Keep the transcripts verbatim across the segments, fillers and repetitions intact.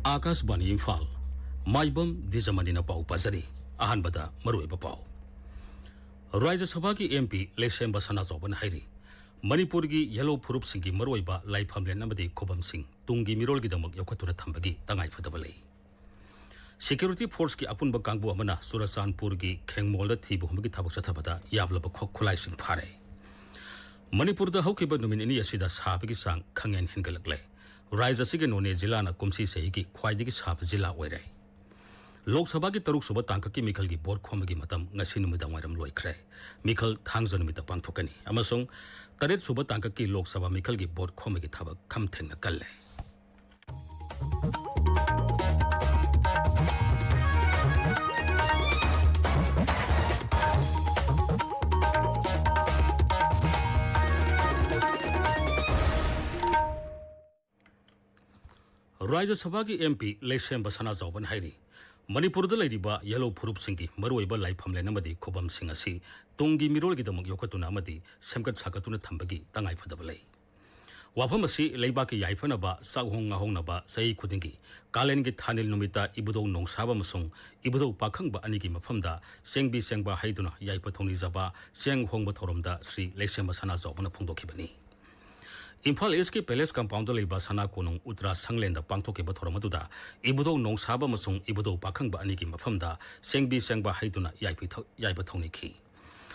ꯑꯥꯀꯥꯁꯕꯥꯅꯤ ꯏꯝꯐꯥꯜ, ꯃꯥꯏꯕꯝ ꯗꯤꯖꯃꯅꯤꯅ ꯄꯥꯎ ꯄꯥꯖꯔꯤ꯫ ꯑꯍꯥꯟꯕꯗ ꯃꯔꯨꯑꯣꯏꯕ ꯄꯥꯎ꯫ ꯔꯥꯖ꯭ꯌ ꯁꯚꯥꯒꯤ ꯑꯦꯝ ꯄꯤ ꯂꯩꯁꯦꯝꯕ ꯁꯅꯥꯖꯥꯎꯕꯅ ꯍꯥꯏꯔꯤ, ꯃꯅꯤꯄꯨꯔꯒꯤ ꯌꯦꯜꯍꯧ ꯐꯨꯔꯨꯞꯁꯤꯡꯒꯤ ꯃꯔꯨꯑꯣꯏꯕ ꯂꯥꯏꯐꯝꯂꯦꯟ ꯑꯃꯗꯤ ꯈꯨꯕꯝꯁꯤꯡ ꯇꯨꯡꯒꯤ ꯃꯤꯔꯣꯜꯒꯤꯗꯃꯛ ꯌꯣꯛꯈꯠꯇꯨꯅ ꯊꯝꯕꯒꯤ ꯇꯉꯥꯏꯐꯗꯕ ꯂꯩ꯫ ꯁꯦꯀ꯭ꯌꯨꯔꯤꯇꯤ ꯐꯣꯔꯁꯀꯤ ꯑꯄꯨꯟꯕ ꯀꯥꯡꯕꯨ ꯑꯃꯅ ꯆꯨꯔꯆꯥꯟꯄꯨꯔꯒꯤ ꯈꯦꯡꯃꯣꯜꯗ ꯊꯤꯕ ꯍꯨꯝꯕꯒꯤ ꯊꯕꯛ ꯆꯠꯊꯕꯗ ꯌꯥꯝꯂꯕ ꯈꯨ-, ꯈꯨꯠꯂꯥꯏꯁꯤꯡ ꯐꯥꯔꯦ꯫ ꯃꯅꯤꯄꯨꯔꯗ ꯍꯧꯈꯤꯕ ꯅꯨꯃꯤꯠ ꯅꯤꯅꯤ ꯑꯁꯤꯗ ꯁꯥꯕꯒꯤ ꯆꯥꯡ ꯈꯪꯍꯦꯟ ꯍꯦꯟꯒꯠꯂꯛꯂꯦ꯫ ꯔꯥꯖ꯭ꯌ ꯑꯁꯤꯒꯤ ꯅꯣꯅꯦ ꯖꯤꯂꯥꯅ ꯀꯨꯝꯁꯤ ꯆꯍꯤꯒꯤ ꯈ꯭ꯋꯥꯏꯗꯒꯤ ꯁꯥꯕ ꯖꯤꯂꯥ ꯑꯣꯏꯔꯦ꯫ ꯂꯣꯛ ꯁꯚꯥꯒꯤ ꯇꯔꯨꯛ ꯁꯨꯕ ꯇꯥꯡꯀꯛꯀꯤ ꯃꯤꯈꯜꯒꯤ ꯚꯣꯠ ꯈꯣꯝꯕꯒꯤ ꯃꯇꯝ ꯉꯁꯤ ꯅꯨꯃꯤꯗꯥꯡ ꯋꯥꯏꯔꯝ ꯂꯣꯏꯈ꯭ꯔꯦ꯫ ꯃꯤꯈꯜ ꯊꯥꯡꯖ ꯅꯨꯃꯤꯠꯇ ꯄꯥꯡꯊꯣꯛꯀꯅꯤ ꯑꯃꯁꯨꯡ ꯇꯔꯦꯠ ꯁꯨꯕ ꯇꯥꯡꯀꯛꯀꯤ ꯂꯣꯛ ꯁꯚꯥ ꯃꯤꯈꯜꯒꯤ ꯚꯣꯠ ꯈꯣꯝꯕꯒꯤ ꯊꯕꯛ ꯈꯝ ꯊꯦꯡꯅ ꯀꯜꯂꯦ꯫ ꯔꯥꯖ꯭ꯌ ꯁꯚꯥꯒꯤ ꯑꯦꯝ ꯄꯤ ꯂꯩꯁꯦꯝꯕ ꯁꯅꯥꯖꯥꯎꯕꯅ ꯍꯥꯏꯔꯤ, ꯃꯅꯤꯄꯨꯔꯗ ꯂꯩꯔꯤꯕ ꯌꯦꯜꯍꯧ ꯐꯨꯔꯨꯞꯁꯤꯡꯒꯤ ꯃꯔꯨꯑꯣꯏꯕ ꯂꯥꯏꯐꯝꯂꯦꯟ ꯑꯃꯗꯤ ꯈꯨꯕꯝꯁꯤꯡ ꯑꯁꯤ ꯇꯨꯡꯒꯤ ꯃꯤꯔꯣꯜꯒꯤꯗꯃꯛ ꯌꯣꯛꯈꯠꯇꯨꯅ ꯑꯃꯗꯤ ꯁꯦꯝꯒꯠ ꯁꯥꯒꯠꯇꯨꯅ ꯊꯝꯕꯒꯤ ꯇꯉꯥꯏꯐꯗꯕ ꯂꯩ꯫ ꯋꯥꯐꯝ ꯑꯁꯤ ꯂꯩꯕꯥꯛꯀꯤ ꯌꯥꯏꯐꯅꯕ, ꯆꯥꯛꯍꯣꯡ ꯉꯥꯍꯣꯡꯅꯕ ꯆꯍꯤ ꯈꯨꯗꯤꯡꯒꯤ ꯀꯥꯂꯦꯟꯒꯤ ꯊꯥꯅꯤꯜ ꯅꯨꯃꯤꯠꯇ ꯏꯕꯨꯙꯧ ꯅꯣꯡꯁꯥꯕ ꯑꯃꯁꯨꯡ ꯏꯕꯨꯙꯧ ꯄꯥꯈꯪꯕ ꯑꯅꯤꯒꯤ ꯃꯐꯝꯗ ꯆꯦꯡꯕꯤ ꯆꯦꯡꯕ ꯍꯩꯗꯨꯅ ꯌꯥꯏꯐ ꯊꯧꯅꯤꯖꯕ ꯆꯦꯡ ꯍꯣꯡꯕ ꯊꯧꯔꯝꯗ ꯁ꯭ꯔꯤ ꯂꯩꯁꯦꯝꯕ ꯁꯅꯥꯖꯥꯎꯕꯅ ꯐꯣꯡꯗꯣꯛꯈꯤꯕꯅꯤ꯫ ꯏꯝꯐꯥꯜ ꯏꯁꯀꯤ ꯄꯦꯂꯦꯁ ꯀꯝꯄꯥꯎꯟꯗ ꯂꯩꯕ ꯁꯅꯥ ꯀꯣꯅꯨꯡ ꯎꯇ꯭ꯔꯥ ꯁꯪꯂꯦꯟꯗ ꯄꯥꯡꯊꯣꯛꯈꯤꯕ ꯊꯧꯔꯝ ꯑꯗꯨꯗ ꯏꯕꯨꯙꯧ ꯅꯣꯡꯁꯥꯕ ꯑꯃꯁꯨꯡ ꯏꯕꯨꯙꯧ ꯄꯥꯈꯪꯕ ꯑꯅꯤꯒꯤ ꯃꯐꯝꯗ ꯆꯦꯡꯕꯤ ꯆꯦꯡꯕ ꯍꯩꯗꯨꯅ ꯌꯥꯏꯐꯤ ꯊꯧ-, ꯌꯥꯏꯐ ꯊꯧꯅꯤꯈꯤ꯫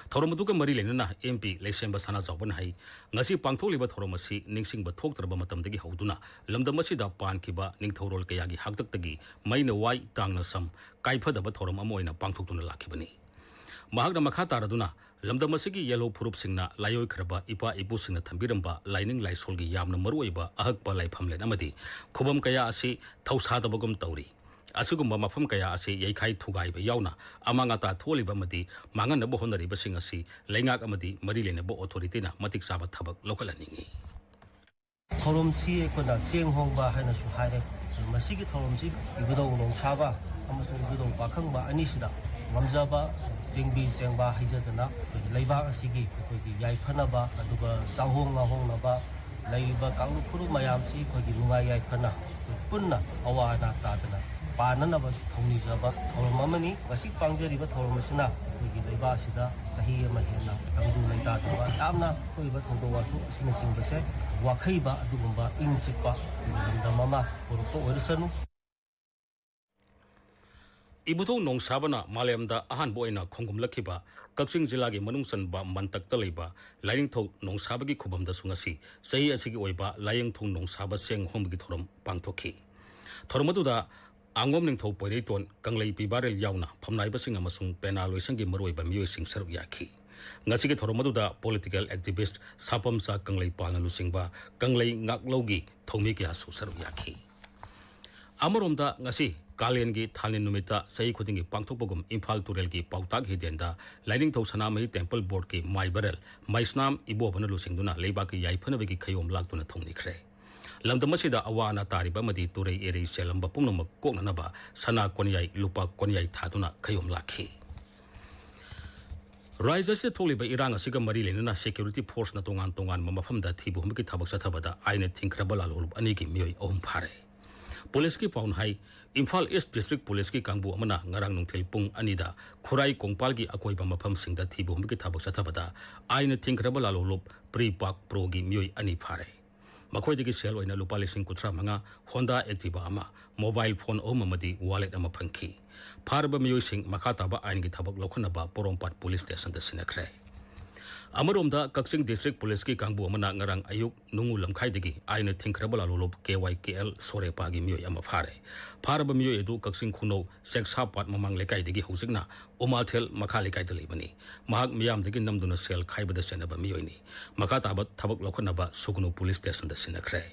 ꯊꯧꯔꯝ ꯑꯗꯨꯒ ꯃꯔꯤ ꯂꯩꯅꯅ ꯑꯦꯝ ꯄꯤ ꯂꯩꯁꯦꯝꯕ ꯁꯅꯥꯖꯥꯎꯕꯅ ꯍꯥꯏ, ꯉꯁꯤ ꯄꯥꯡꯊꯣꯛꯂꯤꯕ ꯊꯧꯔꯝ ꯑꯁꯤ ꯅꯤꯡꯁꯤꯡꯕ ꯊꯣꯛꯇ꯭ꯔꯕ ꯃꯇꯝꯗꯒꯤ ꯍꯧꯗꯨꯅ ꯂꯝꯗꯝ ꯑꯁꯤꯗ ꯄꯥꯟꯈꯤꯕ ꯅꯤꯡꯊꯧꯔꯣꯜ ꯀꯌꯥꯒꯤ ꯍꯥꯛꯇꯛꯇꯒꯤ ꯃꯩꯅ ꯋꯥꯏ ꯇꯥꯡꯅ ꯁꯝ ꯀꯥꯏꯐꯗꯕ ꯊꯧꯔꯝ ꯑꯃ ꯑꯣꯏꯅ ꯄꯥꯡꯊꯣꯛꯇꯨꯅ ꯂꯥꯛꯈꯤꯕꯅꯤ꯫ ꯃꯍꯥꯛꯅ ꯃꯈꯥ ꯇꯥꯔꯗꯨꯅ, ꯂꯝꯗꯝ ꯑꯁꯤꯒꯤ ꯌꯦꯜꯍꯧ ꯐꯨꯔꯨꯞꯁꯤꯡꯅ ꯂꯥꯏꯑꯣꯏꯈ꯭ꯔꯕ ꯏꯄꯥ ꯏꯄꯨꯁꯤꯡꯅ ꯊꯝꯕꯤꯔꯝꯕ ꯂꯥꯏꯅꯤꯡ ꯂꯥꯏꯁꯣꯜꯒꯤ ꯌꯥꯝꯅ ꯃꯔꯨꯑꯣꯏꯕ ꯑꯍꯛꯄ ꯂꯥꯏꯐꯝꯂꯦꯟ ꯑꯃꯗꯤ ꯈꯨꯕꯝ ꯀꯌꯥ ꯑꯁꯤ ꯊꯧꯁꯥꯗꯕꯒꯨꯝ ꯇꯧꯔꯤ꯫ ꯑꯁꯤꯒꯨꯝꯕ ꯃꯐꯝ ꯀꯌꯥ ꯑꯁꯤ ꯌꯩꯈꯥꯏ ꯊꯨꯒꯥꯏꯕ ꯌꯥꯎꯅ ꯑꯃꯥꯡ ꯑꯇꯥ ꯊꯣꯛꯍꯜꯂꯤꯕ ꯑꯃꯗꯤ ꯃꯥꯡꯍꯟꯅꯕ ꯍꯣꯠꯅꯔꯤꯕꯁꯤꯡ ꯑꯁꯤ ꯂꯩꯉꯥꯛ ꯑꯃꯗꯤ ꯃꯔꯤ ꯂꯩꯅꯕ ꯑꯣꯊꯣꯔꯤꯇꯤꯅ ꯃꯇꯤꯛ ꯆꯥꯕ ꯊꯕꯛ ꯂꯧꯈꯠꯍꯟꯅꯤꯡꯏ꯫ ꯊꯧꯔꯝꯁꯤ ꯑꯩꯈꯣꯏꯅ ꯆꯦꯡ ꯍꯣꯡꯕ ꯍꯥꯏꯅꯁꯨ ꯍꯥꯏꯔꯦ꯫ ꯃꯁꯤꯒꯤ ꯊꯧꯔꯝꯁꯤ ꯏꯕꯨꯙꯧ ꯅꯣꯡꯁꯥꯕ ꯑꯃꯁꯨꯡ ꯏꯕꯨꯙꯧ ꯄꯥꯈꯪꯕ ꯑꯅꯤꯁꯤꯗ ꯉꯝꯖꯕ ꯆꯦꯡꯕꯤ ꯆꯦꯡꯕꯥ ꯍꯩꯖꯗꯅ ꯑꯩꯈꯣꯏꯒꯤ ꯂꯩꯕꯥꯛ ꯑꯁꯤꯒꯤ ꯑꯩꯈꯣꯏꯒꯤ ꯌꯥꯏꯐꯅꯕ, ꯑꯗꯨꯒ ꯆꯥꯍꯣꯡ ꯉꯥꯍꯣꯡꯅꯕ, ꯂꯩꯔꯤꯕ ꯀꯥꯡꯂꯨꯞ ꯐꯨꯔꯨꯞ ꯃꯌꯥꯝꯁꯤ ꯑꯩꯈꯣꯏꯒꯤ ꯅꯨꯡꯉꯥꯏ ꯌꯥꯏꯐꯅ ꯑꯩꯈꯣꯏ ꯄꯨꯟꯅ ꯑꯋꯥ ꯑꯅꯥ ꯇꯥꯗꯅ ꯄꯥꯟꯅꯅꯕ ꯊꯧꯅꯤꯖꯕ ꯊꯧꯔꯝ ꯑꯃꯅꯤ꯫ ꯉꯁꯤ ꯄꯥꯡꯖꯔꯤꯕ ꯊꯧꯔꯝ ꯑꯁꯤꯅ ꯑꯩꯈꯣꯏꯒꯤ ꯂꯩꯕꯥꯛ ꯑꯁꯤꯗ ꯆꯍꯤ ꯑꯃ ꯍꯦꯟꯅ ꯇꯪꯗꯨ ꯂꯩꯇꯥꯗꯕ ꯌꯥꯝꯅ ꯊꯣꯛꯏꯕ ꯊꯧꯗꯣꯛ ꯋꯥꯊꯣꯛ ꯑꯁꯤꯅꯆꯤꯡꯕꯁꯦ ꯋꯥꯈꯩꯕ ꯑꯗꯨꯒꯨꯝꯕ ꯏꯪ ꯆꯤꯛꯄ ꯑꯩꯈꯣꯏꯒꯤ ꯂꯝꯗꯝ ꯑꯃ ꯄꯨꯔꯛꯄ ꯑꯣꯏꯔꯁꯅꯨ꯫ ꯏꯕꯨꯙꯧ ꯅꯣꯡꯁꯥꯕꯅ ꯃꯥꯂꯦꯝꯗ ꯑꯍꯥꯟꯕ ꯑꯣꯏꯅ ꯈꯣꯡꯒꯨꯝꯂꯛꯈꯤꯕ ꯀꯛꯆꯤꯡ ꯖꯤꯂꯥꯒꯤ ꯃꯅꯨꯡ ꯆꯟꯕ ꯃꯟꯇꯛꯇ ꯂꯩꯕ ꯂꯥꯏꯅꯤꯡꯊꯧ ꯅꯣꯡꯁꯥꯕꯒꯤ ꯈꯨꯕꯝꯗꯁꯨ ꯉꯁꯤ ꯆꯍꯤ ꯑꯁꯤꯒꯤ ꯑꯣꯏꯕ ꯂꯥꯏꯌꯦꯡꯊꯧ ꯅꯣꯡꯁꯥꯕ ꯆꯦꯡ ꯍꯣꯟꯕꯒꯤ ꯊꯧꯔꯝ ꯄꯥꯡꯊꯣꯛꯈꯤ꯫ ꯊꯧꯔꯝ ꯑꯗꯨꯗ ꯑꯥꯉꯣꯝ ꯅꯤꯡꯊꯧ ꯄꯣꯏꯔꯩꯇꯣꯟ, ꯀꯪꯂꯩ ꯄꯤꯕꯥꯔꯦꯜ ꯌꯥꯎꯅ ꯐꯝꯅꯥꯏꯕꯁꯤꯡ ꯑꯃꯁꯨꯡ ꯄꯦꯅꯥ ꯂꯣꯏꯁꯪꯒꯤ ꯃꯔꯨꯑꯣꯏꯕ ꯃꯤꯑꯣꯏꯁꯤꯡ ꯁꯔꯨꯛ ꯌꯥꯈꯤ꯫ ꯉꯁꯤꯒꯤ ꯊꯧꯔꯝ ꯑꯗꯨꯗ political activist ꯁꯥꯄꯝꯆꯥ ꯀꯪꯂꯩꯄꯥꯜꯅ ꯂꯨꯆꯤꯡꯕ ꯀꯪꯂꯩ ꯉꯥꯛꯂꯧꯒꯤ ꯊꯧꯃꯤ ꯀꯌꯥꯁꯨ ꯁꯔꯨꯛ ꯌꯥꯈꯤ꯫ ꯑꯃꯔꯣꯝꯗ ꯉꯁꯤ ꯀꯥꯂꯦꯟꯒꯤ ꯊꯥꯅꯤꯜ ꯅꯨꯃꯤꯠꯇ ꯆꯍꯤ ꯈꯨꯗꯤꯡꯒꯤ ꯄꯥꯡꯊꯣꯛꯄꯒꯨꯝ ꯏꯝꯐꯥꯜ ꯇꯨꯔꯦꯜꯒꯤ ꯄꯥꯎꯇꯥꯛ ꯍꯤꯗꯦꯟꯗ ꯂꯥꯏꯅꯤꯡꯊꯧ ꯁꯅꯥꯃꯍꯤ temple boardꯀꯤ ꯃꯥꯏꯕꯔꯦꯜ ꯃꯩꯁꯅꯥꯝ ꯏꯕꯣꯕꯅ ꯂꯨꯆꯤꯡꯗꯨꯅ ꯂꯩꯕꯥꯛꯀꯤ ꯌꯥꯏꯐꯅꯕꯒꯤ ꯈꯌꯣꯝ ꯂꯥꯛꯇꯨꯅ ꯊꯨꯡꯅꯤꯈ꯭ꯔꯦ꯫ ꯂꯝꯗꯝ ꯑꯁꯤꯗ ꯑꯋꯥ ꯑꯅꯥ ꯇꯥꯔꯤꯕ ꯑꯃꯗꯤ ꯇꯨꯔꯩ ꯏꯔꯩ ꯆꯦꯜꯂꯝꯕ ꯄꯨꯝꯅꯃꯛ ꯀꯣꯛꯅꯅꯕ ꯁꯅꯥ ꯀꯣꯟꯌꯥꯏ, ꯂꯨꯄꯥ ꯀꯣꯟꯌꯥꯏ ꯊꯥꯗꯨꯅ ꯈꯌꯣꯝ ꯂꯥꯛꯈꯤ꯫ ꯔꯥꯖ꯭ꯌ ꯑꯁꯤꯗ ꯊꯣꯛꯂꯤꯕ ꯏꯔꯥꯡ ꯑꯁꯤꯒ ꯃꯔꯤ ꯂꯩꯅꯅ security forceꯅ ꯇꯣꯉꯥꯟ ꯇꯣꯉꯥꯟꯕ ꯃꯐꯝꯗ ꯊꯤꯕ ꯍꯨꯝꯕꯒꯤ ꯊꯕꯛ ꯆꯠꯊꯕꯗ ꯑꯥꯏꯟꯅ ꯊꯤꯡꯈ꯭ꯔꯕ ꯂꯥꯜꯍꯧꯂꯨꯞ ꯑꯅꯤꯒꯤ ꯃꯤꯑꯣꯏ ꯑꯍꯨꯝ ꯐꯥꯔꯦ꯫ ꯄꯨꯂꯤꯁꯀꯤ ꯄꯥꯎꯅ ꯍꯥꯏ, ꯏꯝꯐꯥꯜ ꯏꯁ ꯗꯤꯁꯇ꯭ꯔꯤꯛ ꯄꯨꯂꯤꯁꯀꯤ ꯀꯥꯡꯕꯨ ꯑꯃꯅ ꯉꯔꯥꯡ ꯅꯨꯡꯊꯤꯜ ꯄꯨꯡ ꯑꯅꯤꯗ ꯈꯨꯔꯥꯏ ꯀꯣꯡꯄꯥꯜꯒꯤ ꯑꯀꯣꯏꯕ ꯃꯐꯝꯁꯤꯡꯗ ꯊꯤꯕ ꯍꯨꯝꯕꯒꯤ ꯊꯕꯛ ꯆꯠꯊꯕꯗ ꯑꯥꯏꯟꯅ ꯊꯤꯡꯈ꯭ꯔꯕ ꯂꯥꯜꯍꯧꯂꯨꯞ ꯄ꯭ꯔꯤ ꯄꯥꯛ ꯄ꯭ꯔꯣꯒꯤ ꯃꯤꯑꯣꯏ ꯑꯅꯤ ꯐꯥꯔꯦ꯫ ꯃꯈꯣꯏꯗꯒꯤ ꯁꯦꯜ ꯑꯣꯏꯅ ꯂꯨꯄꯥ ꯂꯤꯁꯤꯡ ꯀꯨꯟꯊ꯭ꯔꯥ ꯃꯉꯥ, Honda Activa ꯑꯃ, mobile phone ꯑꯍꯨꯝ ꯑꯃꯗꯤ wallet ꯑꯃ ꯐꯪꯈꯤ꯫ ꯐꯥꯔꯕ ꯃꯤꯑꯣꯏꯁꯤꯡ ꯃꯈꯥ ꯇꯥꯕ ꯑꯥꯏꯟꯒꯤ ꯊꯕꯛ ꯂꯧꯈꯠꯅꯕ ꯄꯣꯔꯣꯝꯄꯥꯠ ꯄꯨꯂꯤꯁ ꯁ꯭ꯇꯦꯁꯟꯗ ꯁꯤꯟꯅꯈ꯭ꯔꯦ꯫ ꯑꯃꯔꯣꯝꯗ ꯀꯛꯆꯤꯡ ꯗꯤꯁꯇ꯭ꯔꯤꯛ ꯄꯨꯂꯤꯁꯀꯤ ꯀꯥꯡꯕꯨ ꯑꯃꯅ ꯉꯔꯥꯡ ꯑꯌꯨꯛ ꯅꯨꯡꯉꯨ ꯂꯝꯈꯥꯏꯗꯒꯤ ꯑꯥꯏꯟꯅ ꯊꯤꯡꯈ꯭ꯔꯕ ꯂꯥꯂꯣꯂꯨꯞ ꯀꯦ ꯋꯥꯏ ꯀꯦ ꯑꯦꯜ ꯁꯣꯔꯦꯄꯥꯒꯤ ꯃꯤꯑꯣꯏ ꯑꯃ ꯐꯥꯔꯦ꯫ ꯐꯥꯔꯕ ꯃꯤꯑꯣꯏ ꯑꯗꯨ ꯀꯛꯆꯤꯡ ꯈꯨꯅꯧ ꯆꯦꯛꯁꯥꯄꯥꯠ ꯃꯃꯥꯡ ꯂꯩꯀꯥꯏꯗꯒꯤ ꯍꯧꯖꯤꯛꯅ ꯎꯃꯥꯊꯦꯜ ꯃꯈꯥ ꯂꯩꯀꯥꯏꯗ ꯂꯩꯕꯅꯤ꯫ ꯃꯍꯥꯛ ꯃꯤꯌꯥꯝꯗꯒꯤ ꯅꯝꯗꯨꯅ ꯁꯦꯜ ꯈꯥꯏꯕꯗ ꯆꯦꯟꯅꯕ ꯃꯤꯑꯣꯏꯅꯤ꯫ ꯃꯈꯥ ꯇꯥꯕ ꯊꯕꯛ ꯂꯧꯈꯠꯅꯕ ꯁꯨꯒꯅꯨ ꯄꯨꯂꯤꯁ ꯁ꯭ꯇꯦꯁꯟꯗ ꯁꯤꯟꯅꯈ꯭ꯔꯦ꯫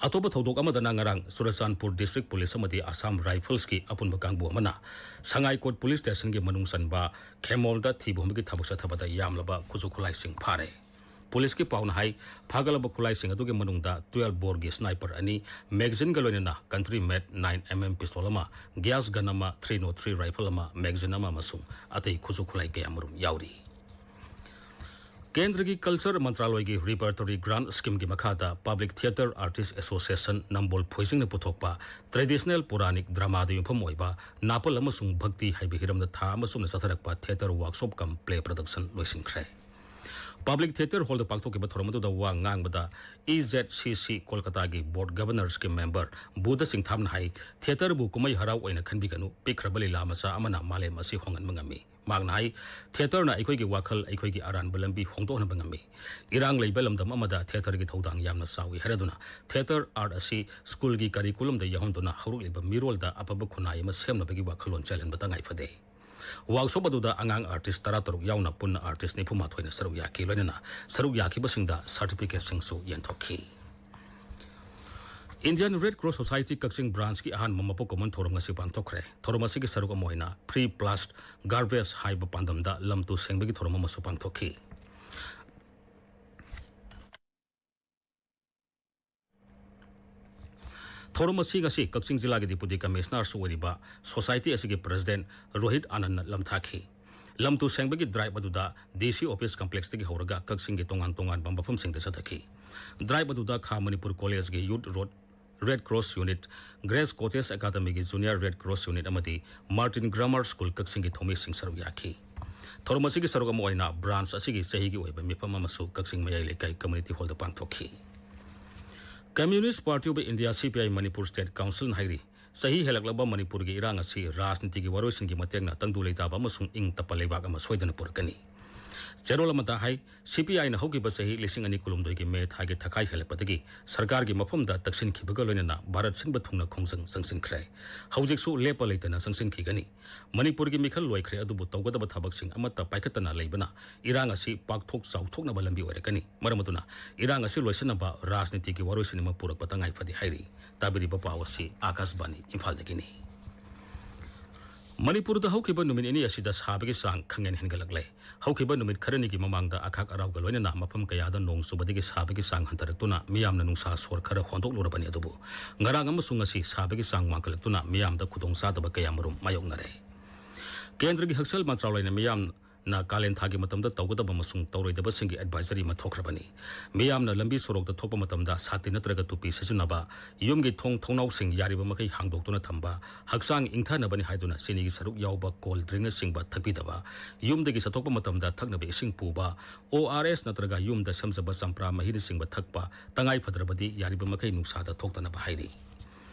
ꯑꯇꯣꯞꯄ ꯊꯧꯗꯣꯛ ꯑꯃꯗꯅ ꯉꯔꯥꯡ ꯆꯨꯔꯆꯥꯟꯄꯨꯔ ꯗꯤꯁꯇ꯭ꯔꯤꯛ ꯄꯨꯂꯤꯁ ꯑꯃꯗꯤ ꯑꯁꯥꯝ ꯔꯥꯏꯐꯜꯁꯀꯤ ꯑꯄꯨꯟꯕ ꯀꯥꯡꯕꯨ ꯑꯃꯅ ꯁꯉꯥꯏꯀꯣꯠ ꯄꯨꯂꯤꯁ ꯁ꯭ꯇꯦꯁꯟꯒꯤ ꯃꯅꯨꯡ ꯆꯟꯕ ꯈꯦꯃꯣꯜꯗ ꯊꯤꯕ ꯍꯨꯝꯕꯒꯤ ꯊꯕꯛ ꯆꯠꯊꯕꯗ ꯌꯥꯝꯂꯕ ꯈꯨꯠꯁꯨ ꯈꯨꯠꯂꯥꯏꯁꯤꯡ ꯐꯥꯔꯦ꯫ ꯄꯨꯂꯤꯁꯀꯤ ꯄꯥꯎꯅ ꯍꯥꯏ, ꯐꯥꯒꯠꯂꯕ ꯈꯨꯠꯂꯥꯏꯁꯤꯡ ꯑꯗꯨꯒꯤ ꯃꯅꯨꯡꯗ twelve boreꯒꯤ sniper ꯑꯅꯤ, magazineꯒ ꯂꯣꯏꯅꯅ country made nine mm pistol ꯑꯃ, gas gun ꯑꯃ, three nought three rifle ꯑꯃ, magazine ꯑꯃ ꯑꯃꯁꯨꯡ ꯑꯇꯩ ꯈꯨꯠꯁꯨ ꯈꯨꯠꯂꯥꯏ ꯀꯌꯥ ꯃꯔꯨꯝ ꯌꯥꯎꯔꯤ꯫ ꯀꯦꯟꯗ꯭ꯔꯒꯤ ꯀꯜꯆꯔ ꯃꯟꯇ꯭ꯔꯥꯂꯣꯏꯒꯤ ꯔꯤꯄꯔꯇꯣꯔꯤ ꯒ꯭ꯔꯥꯟꯠ ꯁ꯭ꯀꯤꯝꯒꯤ ꯃꯈꯥꯗ ꯄꯕ꯭ꯂꯤꯛ ꯊꯤꯌꯦꯇꯔ ꯑꯥꯔꯇꯤꯁ ꯑꯦꯁꯣꯁꯤꯌꯦꯁꯟ ꯅꯝꯕꯣꯜ ꯐꯣꯏꯖꯤꯡꯅ ꯄꯨꯊꯣꯛꯄ ꯇ꯭ꯔꯦꯗꯤꯁꯅꯦꯜ ꯄꯨꯔꯥꯅꯤꯛ ꯗ꯭ꯔꯃꯥꯗ ꯌꯨꯝꯐꯝ ꯑꯣꯏꯕ ꯅꯥꯄꯜ ꯑꯃꯁꯨꯡ ꯚꯛꯇꯤ ꯍꯥꯏꯕ ꯍꯤꯔꯝꯗ ꯊꯥ ꯑꯃ ꯆꯨꯞꯅ ꯆꯠꯊꯔꯛꯄ ꯊꯤꯌꯦꯇꯔ ꯋꯥꯔꯛꯁꯣꯞ ꯀꯝ ꯄ꯭ꯂꯦ ꯄ꯭ꯔꯗꯛꯁꯟ ꯂꯣꯏꯁꯤꯟꯈ꯭ꯔꯦ꯫ ꯄꯕ꯭ꯂꯤꯛ ꯊꯤꯌꯦꯇꯔ ꯍꯣꯜꯗ ꯄꯥꯡꯊꯣꯛꯈꯤꯕ ꯊꯧꯔꯝ ꯑꯗꯨꯗ ꯋꯥ ꯉꯥꯡꯕꯗ ꯏ ꯖꯦꯠ ꯁꯤ ꯁꯤ ꯀꯣꯜꯀꯇꯥꯒꯤ ꯕꯣꯔꯗ ꯒꯕꯔꯅꯔꯁꯀꯤ ꯃꯦꯝꯕꯔ ꯕꯨꯙ ꯁꯤꯡꯊꯥꯝꯅ ꯍꯥꯏ, ꯊꯤꯌꯦꯇꯔꯕꯨ ꯀꯨꯝꯍꯩ ꯍꯔꯥꯎ ꯑꯣꯏꯅ ꯈꯟꯕꯤꯒꯅꯨ, ꯄꯤꯛꯈ꯭ꯔꯕ ꯂꯤꯂꯥ ꯃꯆꯥ ꯑꯃꯅ ꯃꯥꯂꯦꯝ ꯑꯁꯤ ꯍꯣꯡꯍꯟꯕ ꯉꯝꯃꯤ꯫ ꯃꯍꯥꯛꯅ ꯍꯥꯏ, ꯊꯤꯌꯦꯇꯔꯅ ꯑꯩꯈꯣꯏꯒꯤ ꯋꯥꯈꯜ, ꯑꯩꯈꯣꯏꯒꯤ ꯑꯔꯥꯟꯕ ꯂꯝꯕꯤ ꯍꯣꯡꯗꯣꯛꯍꯟꯕ ꯉꯝꯃꯤ꯫ ꯏꯔꯥꯡ ꯂꯩꯕ ꯂꯝꯗꯝ ꯑꯃꯗ ꯊꯤꯌꯦꯇꯔꯒꯤ ꯊꯧꯗꯥꯡ ꯌꯥꯝꯅ ꯆꯥꯎꯏ ꯍꯥꯏꯔꯗꯨꯅ, ꯊꯤꯌꯦꯇꯔ ꯑꯥꯔꯠ ꯑꯁꯤ ꯁ꯭ꯀꯨꯜꯒꯤ ꯀꯔꯤꯀꯨꯂꯝꯗ ꯌꯥꯎꯍꯟꯗꯨꯅ ꯍꯧꯔꯛꯂꯤꯕ ꯃꯤꯔꯣꯜꯗ ꯑꯐꯕ ꯈꯨꯟꯅꯥꯏ ꯑꯃ ꯁꯦꯝꯅꯕꯒꯤ ꯋꯥꯈꯜꯂꯣꯟ ꯆꯦꯜꯍꯟꯕ ꯇꯉꯥꯏ ꯐꯗꯦ꯫ ꯋꯥꯔꯛꯁꯣꯞ ꯑꯗꯨꯗ ꯑꯉꯥꯡ ꯑꯥꯔꯇꯤꯁ ꯇꯔꯥꯇꯔꯨꯛ ꯌꯥꯎꯅ ꯄꯨꯟꯅ ꯑꯥꯔꯇꯤꯁ ꯅꯤꯐꯨꯃꯥꯊꯣꯏꯅ ꯁꯔꯨꯛ ꯌꯥꯈꯤ꯫ ꯂꯣꯏꯅꯅ ꯁꯔꯨꯛ ꯌꯥꯈꯤꯕꯁꯤꯡꯗ ꯁꯥꯔꯇꯤꯐꯤꯀꯦꯠꯁꯤꯡꯁꯨ ꯌꯦꯟꯊꯣꯛꯈꯤ꯫ ꯏꯟꯗꯤꯌꯟ ꯔꯦꯗ ꯀ꯭ꯔꯣꯁ ꯁꯣꯁꯥꯏꯇꯤ ꯀꯛꯆꯤꯡ ꯕ꯭ꯔꯥꯟꯁꯀꯤ ꯑꯍꯥꯟꯕ ꯃꯄꯣꯛ ꯀꯨꯝꯑꯣꯟ ꯊꯧꯔꯝ ꯉꯁꯤ ꯄꯥꯡꯊꯣꯛꯈ꯭ꯔꯦ꯫ ꯊꯧꯔꯝ ꯑꯁꯤꯒꯤ ꯁꯔꯨꯛ ꯑꯃ ꯑꯣꯏꯅ ꯐ꯭ꯔꯤ ꯄ꯭ꯂꯥꯁ ꯒꯥꯔꯕꯦꯖ ꯍꯥꯏꯕ ꯄꯥꯟꯗꯝꯗ ꯂꯝ ꯇꯨ ꯁꯦꯡꯕꯒꯤ ꯊꯧꯔꯝ ꯑꯃꯁꯨ ꯄꯥꯡꯊꯣꯛꯈꯤ꯫ ꯊꯧꯔꯝ ꯑꯁꯤ ꯉꯁꯤ ꯀꯛꯆꯤꯡ ꯖꯤꯂꯥꯒꯤ ꯗꯤꯄꯨꯇꯤ ꯀꯃꯤꯁꯅꯔꯁꯨ ꯑꯣꯏꯔꯤꯕ ꯁꯣꯁꯥꯏꯇꯤ ꯑꯁꯤꯒꯤ ꯄ꯭ꯔꯦꯁꯤꯗꯦꯟꯠ ꯔꯣꯍꯤꯠ ꯑꯥꯅꯟꯗꯅ ꯂꯝꯊꯥꯈꯤ꯫ ꯂꯝ ꯇꯨ ꯁꯦꯡꯕꯒꯤ ꯗ꯭ꯔꯥꯏꯚ ꯑꯗꯨꯗ ꯗꯤ ꯁꯤ ꯑꯣꯐꯤꯁ ꯀꯝꯄ꯭ꯂꯦꯛꯁꯇꯒꯤ ꯍꯧꯔꯒ ꯀꯛꯆꯤꯡꯒꯤ ꯇꯣꯉꯥꯟ ꯇꯣꯉꯥꯟꯕ ꯃꯐꯝꯁꯤꯡꯗ ꯆꯠꯊꯈꯤ꯫ ꯗ꯭ꯔꯥꯏꯚ ꯑꯗꯨꯗ ꯈꯥ ꯃꯅꯤꯄꯨꯔ ꯀꯣꯂꯦꯖꯒꯤ ꯌꯨꯠ ꯔꯣꯗ red cross unit, grace cottage ꯑꯦꯀꯥꯗꯃꯤꯒꯤ ꯖꯨꯅꯤꯌꯔ ꯔꯦꯗ ꯀ꯭ꯔꯣꯁ ꯌꯨꯅꯤꯠ ꯑꯃꯗꯤ ꯃꯥꯔꯇꯤꯟ ꯒ꯭ꯔꯥꯃꯔ ꯁ꯭ꯀꯨꯜ ꯀꯛꯆꯤꯡꯒꯤ ꯊꯧꯃꯤꯁꯤꯡ ꯁꯔꯨꯛ ꯌꯥꯈꯤ꯫ ꯊꯧꯔꯝ ꯑꯁꯤꯒꯤ ꯁꯔꯨꯛ ꯑꯃ ꯑꯣꯏꯅ ꯕ꯭ꯔꯥꯟꯁ ꯑꯁꯤꯒꯤ ꯆꯍꯤꯒꯤ ꯑꯣꯏꯕ ꯃꯤꯐꯝ ꯑꯃꯁꯨ ꯀꯛꯆꯤꯡ ꯃꯌꯥꯏ ꯂꯩꯀꯥꯏ ꯀꯝꯃ꯭ꯌꯨꯅꯤꯇꯤ ꯍꯣꯜꯗ ꯄꯥꯡꯊꯣꯛꯈꯤ꯫ ꯀꯝꯃ꯭ꯌꯨꯅꯤꯁ꯭ꯠ ꯄꯥꯔꯇꯤ ꯑꯣꯐ ꯏꯟꯗꯤꯌꯥ, ꯁꯤ ꯄꯤ ꯑꯥꯏ, ꯃꯅꯤꯄꯨꯔ ꯁ꯭ꯇꯦꯠ ꯀꯥꯎꯟꯁꯤꯜꯅ ꯍꯥꯏꯔꯤ, ꯆꯍꯤ ꯍꯦꯜꯂꯛꯂꯕ ꯃꯅꯤꯄꯨꯔꯒꯤ ꯏꯔꯥꯡ ꯑꯁꯤ ꯔꯥꯖꯅꯤꯇꯤꯒꯤ ꯋꯥꯔꯣꯏꯁꯤꯟꯒꯤ ꯃꯇꯦꯡꯅ ꯇꯪꯗꯨ ꯂꯩꯇꯥꯕ ꯑꯃꯁꯨꯡ ꯏꯪ ꯇꯞꯄ ꯂꯩꯕꯥꯛ ꯑꯃ ꯁꯣꯏꯗꯅ ꯄꯨꯔꯛꯀꯅꯤ꯫ ꯆꯦꯔꯣꯜ ꯑꯃꯗ ꯍꯥꯏ, ꯁꯤ ꯄꯤ ꯑꯥꯏꯅ ꯍꯧꯈꯤꯕ ꯆꯍꯤ ꯂꯤꯁꯤꯡ ꯑꯅꯤ ꯀꯨꯟꯍꯨꯝꯗꯣꯏꯒꯤ ꯃꯦ ꯊꯥꯒꯤ ꯊꯈꯥꯏ ꯍꯦꯜꯂꯛꯄꯗꯒꯤ ꯁꯔꯀꯥꯔꯒꯤ ꯃꯐꯝꯗ ꯇꯛꯁꯤꯟꯈꯤꯕꯒ ꯂꯣꯏꯅꯅ ꯚꯥꯔꯠ ꯁꯤꯟꯕ ꯊꯨꯡꯅ ꯈꯣꯡꯖꯪ ꯆꯪꯁꯤꯟꯈ꯭ꯔꯦ꯫ ꯍꯧꯖꯤꯛꯁꯨ ꯂꯦꯞꯄ ꯂꯩꯇꯅ ꯆꯪꯁꯤꯟꯈꯤꯒꯅꯤ꯫ ꯃꯅꯤꯄꯨꯔꯒꯤ ꯃꯤꯈꯜ ꯂꯣꯏꯈ꯭ꯔꯦ, ꯑꯗꯨꯕꯨ ꯇꯧꯒꯗꯕ ꯊꯕꯛꯁꯤꯡ ꯑꯃꯠꯇ ꯄꯥꯏꯈꯠꯇꯅ ꯂꯩꯕꯅ ꯏꯔꯥꯡ ꯑꯁꯤ ꯄꯥꯛꯊꯣꯛ ꯆꯥꯎꯊꯣꯛꯅꯕ ꯂꯝꯕꯤ ꯑꯣꯏꯔꯛꯀꯅꯤ꯫ ꯃꯔꯝ ꯑꯗꯨꯅ ꯏꯔꯥꯡ ꯑꯁꯤ ꯂꯣꯏꯁꯤꯟꯅꯕ ꯔꯥꯖꯅꯤꯇꯤꯒꯤ ꯋꯥꯔꯣꯏꯁꯤꯟ ꯑꯃ ꯄꯨꯔꯛꯄ ꯇꯉꯥꯏ ꯐꯗꯦ ꯍꯥꯏꯔꯤ꯫ ꯇꯥꯕꯤꯔꯤꯕ ꯄꯥꯎ ꯑꯁꯤ ꯑꯥꯀꯥꯁꯕꯥꯅꯤ ꯏꯝꯐꯥꯜꯗꯒꯤꯅꯤ꯫ ꯃꯅꯤꯄꯨꯔꯗ ꯍꯧꯈꯤꯕ ꯅꯨꯃꯤꯠ ꯅꯤꯅꯤ ꯑꯁꯤꯗ ꯁꯥꯕꯒꯤ ꯆꯥꯡ ꯈꯪꯍꯦꯟ ꯍꯦꯟꯒꯠꯂꯛꯂꯦ꯫ ꯍꯧꯈꯤꯕ ꯅꯨꯃꯤꯠ ꯈꯔꯅꯤꯒꯤ ꯃꯃꯥꯡꯗ ꯑꯈꯥꯛ ꯑꯔꯥꯎꯒ ꯂꯣꯏꯅꯅ ꯃꯐꯝ ꯀꯌꯥꯗ ꯅꯣꯡ ꯆꯨꯕꯗꯒꯤ ꯁꯥꯕꯒꯤ ꯆꯥꯡ ꯍꯟꯊꯔꯛꯇꯨꯅ ꯃꯤꯌꯥꯝꯅ ꯅꯨꯡꯁꯥ ꯁꯣꯔ ꯈꯔ ꯍꯣꯟꯗꯣꯛꯂꯨꯔꯕꯅꯤ꯫ ꯑꯗꯨꯕꯨ ꯉꯔꯥꯡ ꯑꯃꯁꯨꯡ ꯉꯁꯤ ꯁꯥꯕꯒꯤ ꯆꯥꯡ ꯋꯥꯡꯈꯠꯂꯛꯇꯨꯅ ꯃꯤꯌꯥꯝꯗ ꯈꯨꯗꯣꯡꯆꯥꯗꯕ ꯀꯌꯥꯃꯔꯨꯝ ꯃꯥꯌꯣꯛꯅꯔꯦ꯫ ꯀꯦꯟꯗ꯭ꯔꯒꯤ ꯍꯛꯁꯦꯜ ꯃꯟꯇ꯭ꯔꯥꯂꯣꯏꯅ ꯃꯤꯌꯥꯝ ꯅ ꯀꯥꯂꯦꯟ ꯊꯥꯒꯤ ꯃꯇꯝꯗ ꯇꯧꯒꯗꯕ ꯑꯃꯁꯨꯡ ꯇꯧꯔꯣꯏꯗꯕꯁꯤꯡꯒꯤ ꯑꯦꯗꯚꯥꯏꯖꯔꯤ ꯑꯃ ꯊꯣꯛꯈ꯭ꯔꯕꯅꯤ꯫ ꯃꯤꯌꯥꯝꯅ ꯂꯝꯕꯤ ꯁꯣꯔꯣꯛꯇ ꯊꯣꯛꯄ ꯃꯇꯝꯗ ꯁꯥꯇꯤꯟ ꯅꯠꯇ꯭ꯔꯒ ꯇꯨꯄꯤ ꯁꯤꯖꯤꯟꯅꯕ, ꯌꯨꯝꯒꯤ ꯊꯣꯡ ꯊꯣꯡꯅꯥꯎꯁꯤꯡ ꯌꯥꯔꯤꯕ ꯃꯈꯩ ꯍꯥꯡꯗꯣꯛꯇꯨꯅ ꯊꯝꯕ, ꯍꯛꯆꯥꯡ ꯏꯪꯊꯅꯕꯅꯤ ꯍꯥꯏꯗꯨꯅ ꯆꯤꯅꯤꯒꯤ ꯁꯔꯨꯛ ꯌꯥꯎꯕ ꯀꯣꯜ ꯗ꯭ꯔꯤꯡꯅꯆꯤꯡꯕ ꯊꯛꯄꯤꯗꯕ, ꯌꯨꯝꯗꯒꯤ ꯆꯠꯊꯣꯛꯄ ꯃꯇꯝꯗ ꯊꯛꯅꯕ ꯏꯁꯤꯡ ꯄꯨꯕ, ꯑꯣ ꯑꯥꯔ ꯑꯦꯁ ꯅꯠꯇ꯭ꯔꯒ ꯌꯨꯝꯗ ꯁꯦꯝꯖꯕ ꯆꯝꯄ꯭ꯔꯥ ꯃꯍꯤꯅꯆꯤꯡꯕ ꯊꯛꯄ, ꯇꯉꯥꯏ ꯐꯗ꯭ꯔꯕꯗꯤ ꯌꯥꯔꯤꯕ ꯃꯈꯩ ꯅꯨꯡꯁꯥꯗ ꯊꯣꯛꯇꯅꯕ ꯍꯥꯏꯔꯤ꯫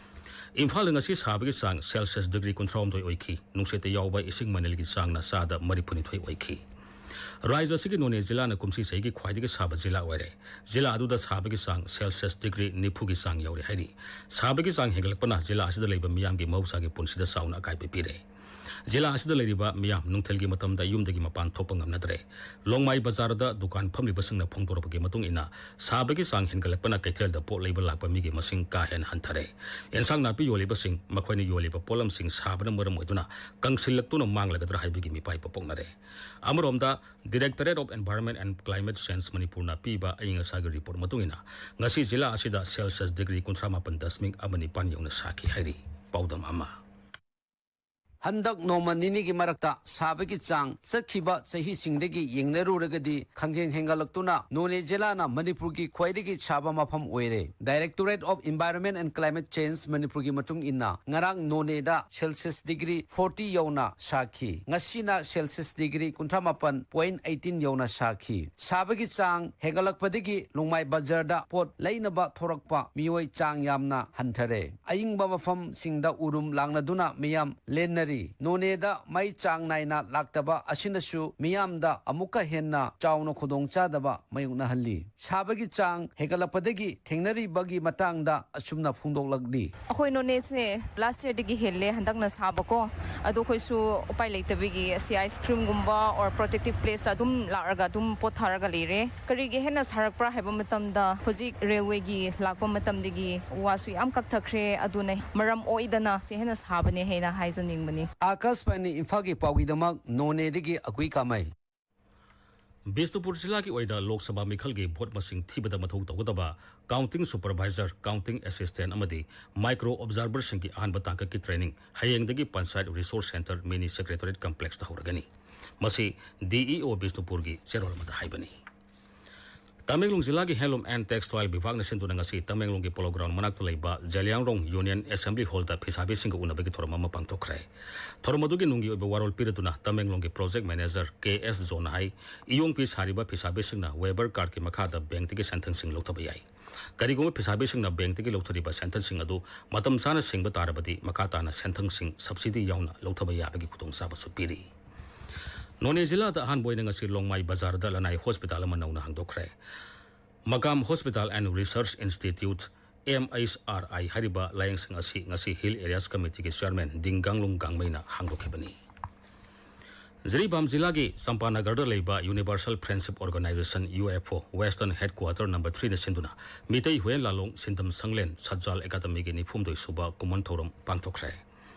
ꯏꯝꯐꯥꯜꯗ ꯉꯁꯤ ꯁꯥꯕꯒꯤ ꯆꯥꯡ ꯁꯦꯜꯁꯤꯌꯁ ꯗꯤꯒ꯭ꯔꯤ ꯀꯨꯟꯊ꯭ꯔꯥꯍꯨꯝꯗꯣꯏ ꯑꯣꯏꯈꯤ꯫ ꯅꯨꯡꯁꯤꯠꯇ ꯌꯥꯎꯕ ꯏꯁꯤꯡ ꯃꯅꯤꯜꯒꯤ ꯆꯥꯡꯅ ꯆꯥꯗ ꯃꯔꯤꯐꯨꯅꯤꯊꯣꯏ ꯑꯣꯏꯈꯤ꯫ ꯔꯥꯖ꯭ꯌ ꯑꯁꯤꯒꯤ ꯅꯣꯅꯦ ꯖꯤꯂꯥꯅ ꯀꯨꯝꯁꯤ ꯆꯍꯤꯒꯤ ꯈ꯭ꯋꯥꯏꯗꯒꯤ ꯁꯥꯕ ꯖꯤꯂꯥ ꯑꯣꯏꯔꯦ꯫ ꯖꯤꯂꯥ ꯑꯗꯨꯗ ꯁꯥꯕꯒꯤ ꯆꯥꯡ ꯁꯦꯜꯁꯤꯌꯁ ꯗꯤꯒ꯭ꯔꯤ ꯅꯤꯐꯨꯒꯤ ꯆꯥꯡ ꯌꯧꯔꯦ ꯍꯥꯏꯔꯤ꯫ ꯁꯥꯕꯒꯤ ꯆꯥꯡ ꯍꯦꯟꯒꯠꯂꯛꯄꯅ ꯖꯤꯂꯥ ꯑꯁꯤꯗ ꯂꯩꯕ ꯃꯤꯌꯥꯝꯒꯤ ꯃꯍꯧꯁꯥꯒꯤ ꯄꯨꯟꯁꯤꯗ ꯆꯥꯎꯅ ꯑꯀꯥꯏꯕ ꯄꯤꯔꯦ꯫ ꯖꯤꯂꯥ ꯑꯁꯤꯗ ꯂꯩꯔꯤꯕ ꯃꯤꯌꯥꯝ ꯅꯨꯡꯊꯤꯜꯒꯤ ꯃꯇꯝꯗ ꯌꯨꯝꯗꯒꯤ ꯃꯄꯥꯟ ꯊꯣꯛꯄ ꯉꯝꯅꯗ꯭ꯔꯦ꯫ ꯂꯣꯡꯃꯥꯏ ꯕꯖꯥꯔꯗ ꯗꯨꯀꯥꯟ ꯐꯝꯂꯤꯕꯁꯤꯡꯅ ꯐꯣꯡꯗꯣꯔꯛꯄꯒꯤ ꯃꯇꯨꯡ ꯏꯟꯅ, ꯁꯥꯕꯒꯤ ꯆꯥꯡ ꯍꯦꯟꯒꯠꯂꯛꯄꯅ ꯀꯩꯊꯦꯜꯗ ꯄꯣꯠ ꯂꯩꯕ ꯂꯥꯛꯄ ꯃꯤꯒꯤ ꯃꯁꯤꯡ ꯀꯥ ꯍꯦꯟꯅ ꯍꯟꯊꯔꯦ꯫ ꯑꯦꯟꯁꯥꯡ ꯅꯥꯄꯤ ꯌꯣꯜꯂꯤꯕꯁꯤꯡ, ꯃꯈꯣꯏꯅ ꯌꯣꯜꯂꯤꯕ ꯄꯣꯠꯂꯝꯁꯤꯡ ꯁꯥꯕꯅ ꯃꯔꯝ ꯑꯣꯏꯗꯨꯅ ꯀꯪꯁꯤꯜꯂꯛꯇꯨꯅ ꯃꯥꯡꯂꯒꯗ꯭ꯔꯥ ꯍꯥꯏꯕꯒꯤ ꯃꯤꯄꯥꯏꯕ ꯄꯣꯛꯅꯔꯦ꯫ ꯑꯃꯔꯣꯝꯗ, Directorate of Environment and Climate Change ꯃꯅꯤꯄꯨꯔꯅ ꯄꯤꯕ ꯑꯏꯪ ꯑꯁꯥꯒꯤ ꯔꯤꯄꯣꯔꯠ ꯃꯇꯨꯡ ꯏꯟꯅ, ꯉꯁꯤ ꯖꯤꯂꯥ ꯑꯁꯤꯗ ꯁꯦꯜꯁꯤꯌꯁ ꯗꯤꯒ꯭ꯔꯤ ꯀꯨꯟꯊ꯭ꯔꯥ ꯃꯥꯄꯟ ꯗꯁꯃꯤꯛ ꯑꯃ ꯅꯤꯄꯥꯟ ꯌꯧꯅ ꯁꯥꯈꯤ ꯍꯥꯏꯔꯤ꯫ ꯄꯥꯎꯗꯝ ꯑꯃ꯫ ꯍꯟꯗꯛ ꯅꯣꯡꯃ ꯅꯤꯅꯤꯒꯤ ꯃꯔꯛꯇ ꯁꯥꯕꯒꯤ ꯆꯥꯡ ꯆꯠꯈꯤꯕ ꯆꯍꯤꯁꯤꯡꯗꯒꯤ ꯌꯦꯡꯅꯔꯨꯔꯒꯗꯤ ꯈꯪꯍꯦꯟ ꯍꯦꯟꯒꯠꯂꯛꯇꯨꯅ ꯅꯣꯅꯦ ꯖꯤꯂꯥꯅ ꯃꯅꯤꯄꯨꯔꯒꯤ ꯈ꯭ꯋꯥꯏꯗꯒꯤ ꯁꯥꯕ ꯃꯐꯝ ꯑꯣꯏꯔꯦ꯫ Directorate of Environment and Climate Change ꯃꯅꯤꯄꯨꯔꯒꯤ ꯃꯇꯨꯡ ꯏꯟꯅ, ꯉꯔꯥꯡ ꯅꯣꯅꯦꯗ ꯁꯦꯜꯁꯤꯌꯁ ꯗꯤꯒ꯭ꯔꯤ ꯐꯣꯔꯇꯤ ꯌꯧꯅ ꯁꯥꯈꯤ꯫ ꯉꯁꯤꯅ ꯁꯦꯜꯁꯤꯌꯁ ꯗꯤꯒ꯭ꯔꯤ ꯀꯨꯟꯊ꯭ꯔꯥ ꯃꯥꯄꯟ ꯄꯣꯏꯟ ꯑꯩꯠꯇꯤꯟ ꯌꯧꯅ ꯁꯥꯈꯤ꯫ ꯁꯥꯕꯒꯤ ꯆꯥꯡ ꯍꯦꯟꯒꯠꯂꯛꯄꯗꯒꯤ ꯂꯣꯡꯃꯥꯏ ꯕꯖꯥꯔꯗ ꯄꯣꯠ ꯂꯩꯅꯕ ꯊꯣꯔꯛꯄ ꯃꯤꯑꯣꯏ ꯆꯥꯡ ꯌꯥꯝꯅ ꯍꯟꯊꯔꯦ꯫ ꯑꯏꯪꯕ ꯃꯐꯝꯁꯤꯡꯗ ꯎꯔꯨꯝ ꯂꯥꯡꯅꯗꯨꯅ ꯃꯤꯌꯥꯝ ꯂꯦꯟꯅꯔꯤ꯫ ꯅꯣꯅꯦꯗ ꯃꯩ ꯆꯥꯡ ꯅꯥꯏꯅ ꯂꯥꯛꯇꯕ ꯑꯁꯤꯅꯁꯨ ꯃꯤꯌꯥꯝꯗ ꯑꯃꯨꯛꯀ ꯍꯦꯟꯅ ꯆꯥꯎꯅ ꯈꯨꯗꯣꯡꯆꯥꯗꯕ ꯃꯥꯌꯣꯛꯅꯍꯜꯂꯤ꯫ ꯁꯥꯕꯒꯤ ꯆꯥꯡ ꯍꯦꯟꯒꯠꯂꯛꯄꯗꯒꯤ ꯊꯦꯡꯅꯔꯤꯕꯒꯤ ꯃꯇꯥꯡꯗ ꯑꯁꯨꯝꯅ ꯐꯣꯡꯗꯣꯛꯂꯛꯂꯤ꯫ ꯑꯩꯈꯣꯏ ꯅꯣꯅꯦꯁꯦ ꯂꯥꯁ ꯌꯔꯗꯒꯤ ꯍꯦꯜꯂꯦ ꯍꯟꯗꯛꯅ ꯁꯥꯕꯀꯣ꯫ ꯑꯗꯣ ꯑꯩꯈꯣꯏꯁꯨ ꯎꯄꯥꯏ ꯂꯩꯇꯕꯒꯤ ꯑꯁꯤ ꯑꯥꯏꯁ ꯀ꯭ꯔꯤꯝꯒꯨꯝꯕ ꯑꯣꯔ ꯄ꯭ꯔꯣꯇꯦꯛꯇꯤꯞ ꯄ꯭ꯂꯦꯁ ꯑꯗꯨꯝ ꯂꯥꯛꯑꯒ ꯑꯗꯨꯝ ꯄꯣꯊꯥꯔꯒ ꯂꯩꯔꯦ꯫ ꯀꯔꯤꯒꯤ ꯍꯦꯟꯅ ꯁꯥꯔꯛꯄ꯭ꯔꯥ ꯍꯥꯏꯕ ꯃꯇꯝꯗ, ꯍꯧꯖꯤꯛ ꯔꯦꯜꯋꯦꯒꯤ ꯂꯥꯛꯄ ꯃꯇꯝꯗꯒꯤ ꯎ ꯋꯥꯁꯨ ꯌꯥꯝ ꯀꯛꯊꯈ꯭ꯔꯦ꯫ ꯑꯗꯨꯅ ꯃꯔꯝ ꯑꯣꯏꯗꯅ ꯁꯤ ꯍꯦꯟꯅ ꯁꯥꯕꯅꯦ ꯍꯥꯏꯅ ꯍꯥꯏꯖꯅꯤꯡꯕꯅꯤ꯫ ꯑꯥꯀꯥꯁꯕꯥꯅꯤ ꯏꯝꯐꯥꯜꯒꯤ ꯄꯥꯎꯒꯤꯗꯃꯛ ꯅꯣꯅꯦꯗꯒꯤ ꯑꯒꯨꯏ ꯀꯥꯃꯩ꯫ ꯕꯤꯁꯅꯨꯄꯨꯔ ꯖꯤꯂꯥꯒꯤ ꯑꯣꯏꯅ ꯂꯣꯛ ꯁꯚꯥ ꯃꯤꯈꯜꯒꯤ ꯚꯣꯠ ꯃꯁꯤꯡ ꯊꯤꯕꯗ ꯃꯊꯧ ꯇꯧꯒꯗꯕ ꯀꯥꯎꯟꯇꯤꯡ ꯁꯨꯄꯔꯚꯥꯏꯖꯔ, ꯀꯥꯎꯟꯇꯤꯡ ꯑꯦꯁꯤꯁꯇꯦꯟ ꯑꯃꯗꯤ ꯃꯥꯏꯀ꯭ꯔꯣ ꯑꯣꯕꯖꯥꯔꯚꯔꯁꯤꯡꯒꯤ ꯑꯍꯥꯟꯕ ꯇꯥꯡꯀꯛꯀꯤ ꯇ꯭ꯔꯦꯅꯤꯡ ꯍꯌꯦꯡꯗꯒꯤ ꯄꯟꯆꯥꯌꯠ ꯔꯤꯁꯣꯔꯁ ꯁꯦꯟꯇꯔ ꯃꯤꯅꯤ ꯁꯦꯀ꯭ꯔꯦꯇꯔꯤꯌꯦꯠ ꯀꯝꯄ꯭ꯂꯦꯛꯁꯇ ꯍꯧꯔꯒꯅꯤ꯫ ꯃꯁꯤ ꯗꯤ ꯏ ꯑꯣ ꯕꯤꯁꯅꯨꯄꯨꯔꯒꯤ ꯆꯦꯔꯣꯜ ꯑꯃꯗ ꯍꯥꯏꯕꯅꯤ꯫ ꯇꯃꯦꯡꯂꯣꯡ ꯖꯤꯂꯥꯒꯤ Handloom and Textile ꯕꯤꯚꯥꯒꯅ ꯁꯤꯟꯗꯨꯅ ꯉꯁꯤ ꯇꯃꯦꯡꯂꯣꯡꯒꯤ ꯄꯣꯂꯣ ꯒ꯭ꯔꯥꯎꯟ ꯃꯅꯥꯛꯇ ꯂꯩꯕ ꯖꯦꯂꯤꯌꯥꯡꯔꯣꯡ ꯌꯨꯅꯤꯌꯟ ꯑꯦꯁꯦꯝꯕ꯭ꯂꯤ ꯍꯣꯜꯗ ꯐꯤꯁꯥꯕꯤꯁꯤꯡꯒ ꯎꯅꯕꯒꯤ ꯊꯧꯔꯝ ꯑꯃ ꯄꯥꯡꯊꯣꯛꯈ꯭ꯔꯦ꯫ ꯊꯧꯔꯝ ꯑꯗꯨꯒꯤ ꯅꯨꯡꯒꯤ ꯑꯣꯏꯕ ꯋꯥꯔꯣꯜ ꯄꯤꯔꯗꯨꯅ ꯇꯃꯦꯡꯂꯣꯡꯒꯤ ꯄ꯭ꯔꯣꯖꯦꯛ ꯃꯦꯅꯦꯖꯔ ꯀꯦ ꯑꯦꯁ ꯖꯣꯟꯅ ꯍꯥꯏ, ꯏꯌꯣꯡ ꯐꯤ ꯁꯥꯔꯤꯕ ꯐꯤꯁꯥꯕꯤꯁꯤꯡꯅ ꯋꯦꯕꯔ ꯀꯥꯔꯗꯀꯤ ꯃꯈꯥꯗ ꯕꯦꯡꯛꯇꯒꯤ ꯁꯦꯟꯊꯪꯁꯤꯡ ꯂꯧꯊꯕ ꯌꯥꯏ꯫ ꯀꯔꯤꯒꯨꯝꯕ ꯐꯤꯁꯥꯕꯤꯁꯤꯡꯅ ꯕꯦꯡꯛꯇꯒꯤ ꯂꯧꯊꯔꯤꯕ ꯁꯦꯟꯊꯪꯁꯤꯡ ꯑꯗꯨ ꯃꯇꯝ ꯆꯥꯅ ꯁꯤꯡꯕ ꯇꯥꯔꯕꯗꯤ ꯃꯈꯥ ꯇꯥꯅ ꯁꯦꯟꯊꯪꯁꯤꯡ ꯁꯕꯁꯤꯗꯤ ꯌꯥꯎꯅ ꯂꯧꯊꯕ ꯌꯥꯕꯒꯤ ꯈꯨꯗꯣꯡꯆꯥꯕꯁꯨ ꯄꯤꯔꯤ꯫ ꯅꯣꯅꯦ ꯖꯤꯂꯥꯗ ꯑꯍꯥꯟꯕ ꯑꯣꯏꯅ ꯉꯁꯤ ꯂꯣꯡꯃꯥꯏ ꯕꯖꯥꯔꯗ ꯂꯅꯥꯏ ꯍꯣꯁꯄꯤꯇꯥꯜ ꯑꯃ ꯅꯧꯅ ꯍꯥꯡꯗꯣꯛꯈ꯭ꯔꯦ꯫ ꯃꯀꯥꯝ hospital and research institute, M H R I, ꯍꯥꯏꯔꯤꯕ ꯂꯥꯌꯦꯡꯁꯪ ꯑꯁꯤ ꯉꯁꯤ ꯍꯤꯜ ꯑꯦꯔꯤꯌꯥꯁ ꯀꯃꯤꯇꯤꯒꯤ ꯆꯤꯌꯔꯃꯦꯟ ꯗꯤꯡꯒꯥꯡꯂꯨꯡ ꯒꯥꯡꯃꯩꯅ ꯍꯥꯡꯗꯣꯛꯈꯤꯕꯅꯤ꯫ ꯖꯤꯔꯤꯕꯥꯝ ꯖꯤꯂꯥꯒꯤ ꯆꯝꯄꯥꯅꯒꯔꯗ ꯂꯩꯕ universal friendship organisation, U F O, western headquarter number ꯊ꯭ꯔꯤꯅ ꯁꯤꯟꯗꯨꯅ ꯃꯤꯇꯩ ꯍꯨꯌꯦꯟ ꯂꯥꯂꯣꯡ ꯁꯤꯟꯗꯝ ꯁꯪꯂꯦꯟ ꯁꯠꯖꯥꯜ ꯑꯦꯀꯥꯗꯃꯤꯒꯤ ꯅꯤꯐꯨꯍꯨꯝꯗꯣꯏ ꯁꯨꯕ ꯀꯨꯝꯑꯣꯟ ꯊꯧꯔꯝ ꯄꯥꯡꯊꯣꯛꯈ꯭ꯔꯦ꯫